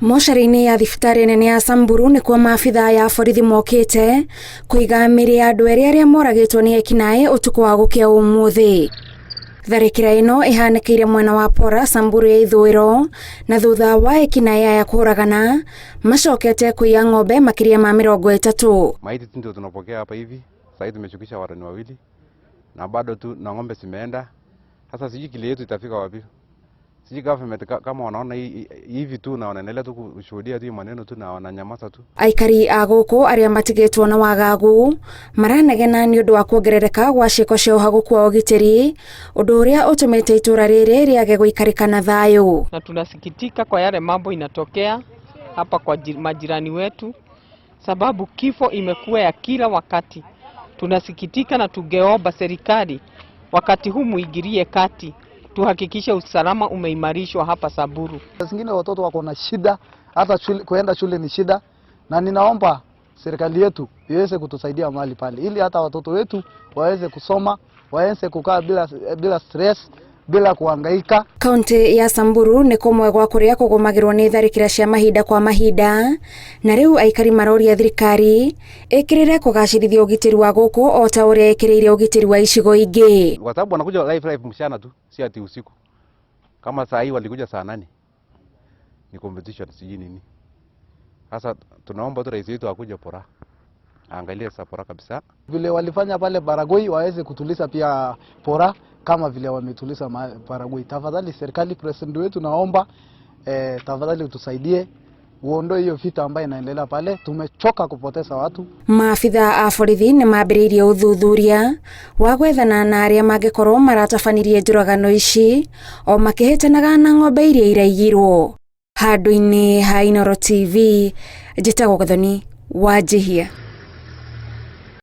Mocarĩ-inĩ ya thibitarĩ nene ya Samburu nĩkuo maabithaa ya borithi mokĩte kũiga mĩĩrĩ ya andũ erĩ arĩa moragĩtwo nĩ ekinaĩ ũtukũ wa gũkĩa ũmũthĩ. Tharĩkĩra ĩno ĩhanĩkĩire mwena wa Pora, Samburu ya ithũĩro, na thutha wa ekinaĩ aya kũragana macokete kũiya ng'ombe makĩria ma 30. Maiti tu ndio tunapokea hapa hivi. Sasa hivi tumeshukisha watu wawili na bado tu na ng'ombe zimeenda. Sasa sijui kilio yetu itafika wapi. Sijui government kama wanaona hivi tu na wanaendelea tu kushuhudia tu maneno tu na wananyamaza tu. Aikari a gũkũ arĩa matigĩtwo na wagagu maranegena nĩ ũndũ wa kuongerereka gwa ciĩko cia ũhagũku wa ũgitĩri, ũndũ ũrĩa ũtũmĩte itũra rĩrĩ rĩage gũikarĩka na thayũ. Na tunasikitika kwa yale mambo inatokea hapa kwa majirani wetu, sababu kifo imekuwa ya kila wakati. Tunasikitika na tungeomba serikali wakati huu muingilie kati, tuhakikishe usalama umeimarishwa hapa Samburu. Zingine watoto wako na shida, hata shule, kuenda shule ni shida, na ninaomba serikali yetu iweze kutusaidia mahali pale, ili hata watoto wetu waweze kusoma, waweze kukaa bila stress, bila kuhangaika. Kaunti ya Samburu nĩ kũmwe gwa kũrĩa kũgũmagĩrwo nĩ tharĩkĩra cia mahinda kwa mahinda, na rĩu aikari maroria thirikari ĩkĩrĩre kũgacĩrithia ũgitĩri wa gũkũ o ta ũrĩa ĩkĩrĩire ũgitĩri wa icigo ingĩ. Kwa sababu wanakuja live live mchana tu, si ati usiku. Kama saa hii walikuja saa 8. Ni competition sijui nini. Sasa tunaomba tu rais wetu akuje Pora. Aangalie sasa Pora kabisa. Vile walifanya pale Baragoi waweze kutuliza pia Pora kama vile wametuliza Baragoi. Tafadhali serikali, president wetu naomba tafadhali utusaidie uondoe hiyo vita ambayo inaendelea pale. Tumechoka kupoteza watu. Maabithaa a borithi nĩ mambĩrĩirie ũthuthuria wa gwethana na arĩa mangĩkorwo maratabanirie njũragano ici o makĩhĩtanaga na ng'ombe iria iraiyirwo. Handũ-inĩ ha Inooro TV, njĩtagwo Gathoni Wanjihia.